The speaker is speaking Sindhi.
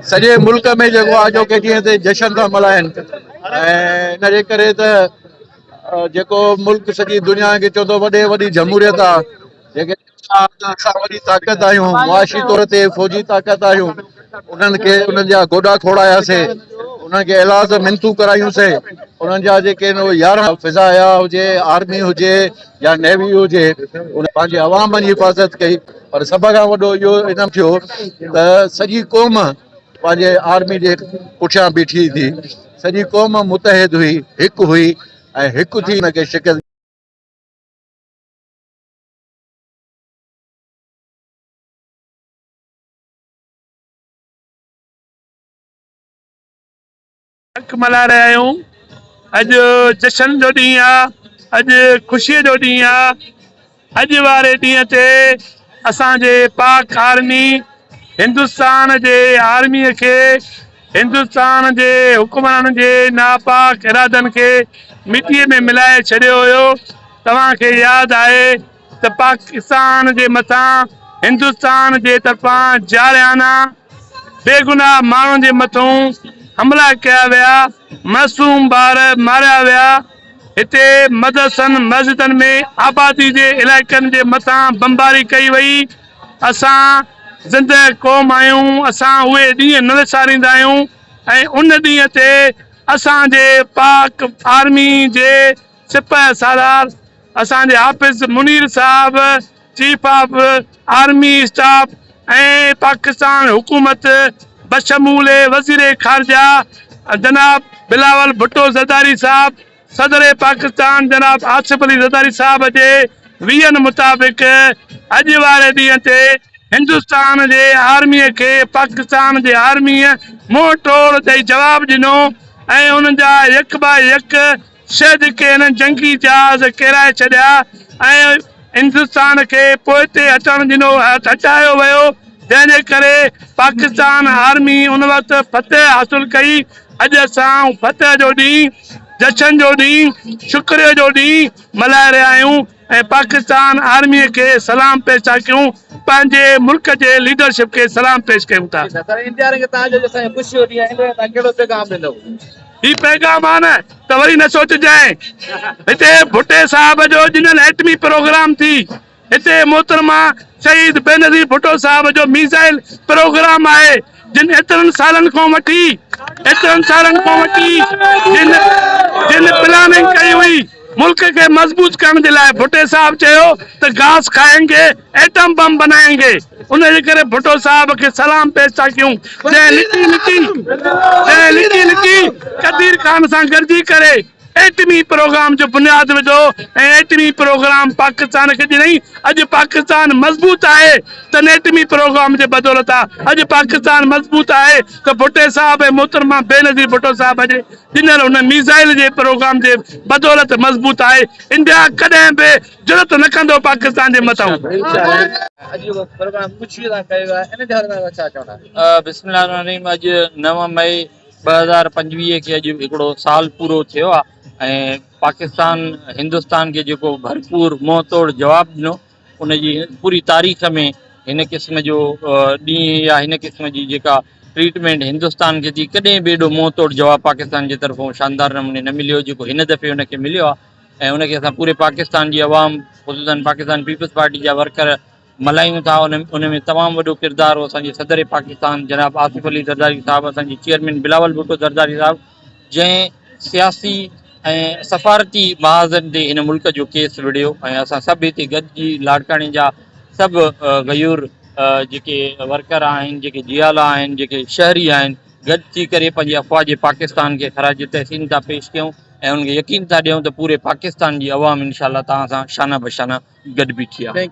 سڄي ملڪ ۾ جيڪو آهي اڄوڪي ڏينهن تي جشن ٿا ملهائن ۽ ان جي ڪري ته جيڪو ملڪ سڄي دنيا کي چوندو وڏي وڏي جمهوريت آهي جيڪي اسان وڏي طاقت آهيون معاشي طور تي فوجي طاقت آهيون انهن کي انهن جا گوڏا کوڙاياسي انهن کي ايلاز منتون ڪرايونسي انهن جا جيڪي يارهن فضايا هجي آرمي هجي يا نيوي هجي ان پنهنجي عوام جي حفاظت ڪئي پر سڀ کان وڏو اهو انعام ٿيو ته سڄي قوم پنهنجي آرمي جي پٺيان بيٺي ٿي سڄي قوم متحد هئي هڪ هئي ۽ هڪ ٿي ان کي شڪست حق ملهائي رهيا آهيون اڄ جشن جو ڏينهن آ اڄ خوشي جو ڏينهن آ اڄ واري ڏينهن تي اسان جي پاڪ آرمي هندستان جي آرمي کي هندستان جي حڪمرانن جي ناپاڪ ارادن کي مٽي ۾ ملائي ڇڏيو هيو توهان کي ياد آهي ته پاڪستان جي مٿان هندستان جي طرفان جارحانه بيگناهه ماڻهن جي مٿون حملا ڪيا ويا، معصوم ٻار ماريا ويا، هتي مدرسن مسجدن ۾ آبادي جي علائقن جي مٿان بمباري ڪئي وئي، اسان زنده قوم آهيون، اسان اهي ڏينهن نه وساريندا آهيون ۽ ان ڏينهن تي اسان جي پاڪ آرمي جي سپهه سالار اسان جي حافظ منير صاحب chief of army staff ۽ Pakistan حڪومت بشمول وزير خارجه جناب بلاول ڀٽو زرداري صاحب صدر پاڪستان جناب آصف علي زرداري صاحب جي ويزن مطابق اڄ واري ڏينهن تي هندستان جي آرمي کي پاڪستان جي آرمي منهن ٽوڙ ڏئي جواب ڏنو ۽ انهن جا يڪ باء يڪ شهد ڪين جنگي جهاز ڪيرائي ڇڏيا ۽ هندستان کي پوئتي هٽڻ ڏنو هٽايو ويو جنهن جي ڪري پاڪستان آرمي ان وقت فتح حاصل ڪئي اڄ اسان فتح جو ڏينهن جشن جو ڏينهن شڪريي جو ڏينهن ملهائي رهيا آهيون ۽ پاڪستان آرمي کي سلام پيش ٿا ڪيون پنهنجي ملڪ جي ليڊرشپ کي سلام پيش ڪيون ٿا. هي پيغام آ نه ته وري نه سوچجانء هتي ڀٽي صاحب جو ڏنل ايٽمي پروگرام ٿي هتي محترمه شهيد بينظير ڀٽو صاحب جو ميزائل پروگرام آهي جن ايترن سالن کان وٺي ايترن سالن کان وٺي جن جن پلاننگ ڪئي هئي ملڪ کي مضبوط ڪرڻ جي لاء ڀٽي صاحب چيو ته گاس کائين گي ايٽم بم بنائين گي ان جي ڪري ڀٽو صاحب کي سلام پيش ٿا ڪيون جنهن لڪي لڪي جنهن لڪي لڪي قدير خان سان گڏجي ڪري ايٽمي پروگرام جو بنياد وڌو ۽ ايٽمي پروگرام پاڪستان کي ڏنائين اڄ پاڪستان مضبوط آهي ته ايٽمي پروگرام جي بدولت آهي اڄ پاڪستان مضبوط آهي ته ڀٽي صاحب ۽ محترمه بينظير ڀٽو صاحب جي ڏنل ان ميزائل جي پروگرام جي بدولت مضبوط آهي انڊيا ڪڏهن به جرئت نه ڪندو پاڪستان جي مٿان. بسم الله الرحمن الرحيم اڄ 9 مئي 2025 کي اڄ هڪڙو سال پورو ٿيو آهي ۽ پاڪستان هندستان کي جيڪو ڀرپور منهن توڙ جواب ڏنو ان جي پوري تاريخ ۾ هن قسم جو ڏينهن يا هن قسم جي جيڪا ٽريٽمينٽ هندستان کي ٿي ڪڏهن به ايڏو منهن توڙ جواب پاڪستان جي طرفون شاندار نموني نه مليو جيڪو هن دفعي ان کي مليو آهي ۽ ان کي اسان پوري پاڪستان جي عوام خصوصن پاڪستان پيپلز پارٽي جا ورڪر ملهايون ٿا ان ان ۾ تمام وڏو ڪردار هو اسان جي صدر پاڪستان جناب آصف علي زرداري صاحب اسان جي چيئرمين بلاول ڀٽو زرداري صاحب جنهن سياسي ۽ سفارتي محاذن تي هن ملڪ جو ڪيس وڙهيو ۽ اسان سڀ هتي گڏجي لاڙڪاڻي جا سڀ غيور جيڪي ورڪر آهن جيڪي جيالا آهن جيڪي شهري آهن گڏ ٿي ڪري پنهنجي افواج پاڪستان کي خراج تحسين ٿا پيش ڪيون ۽ انهن کي يقين ٿا ڏيون ته پوري پاڪستان جي عوام انشاء الله توهان سان شانه بشانه گڏ بيٺي آهي.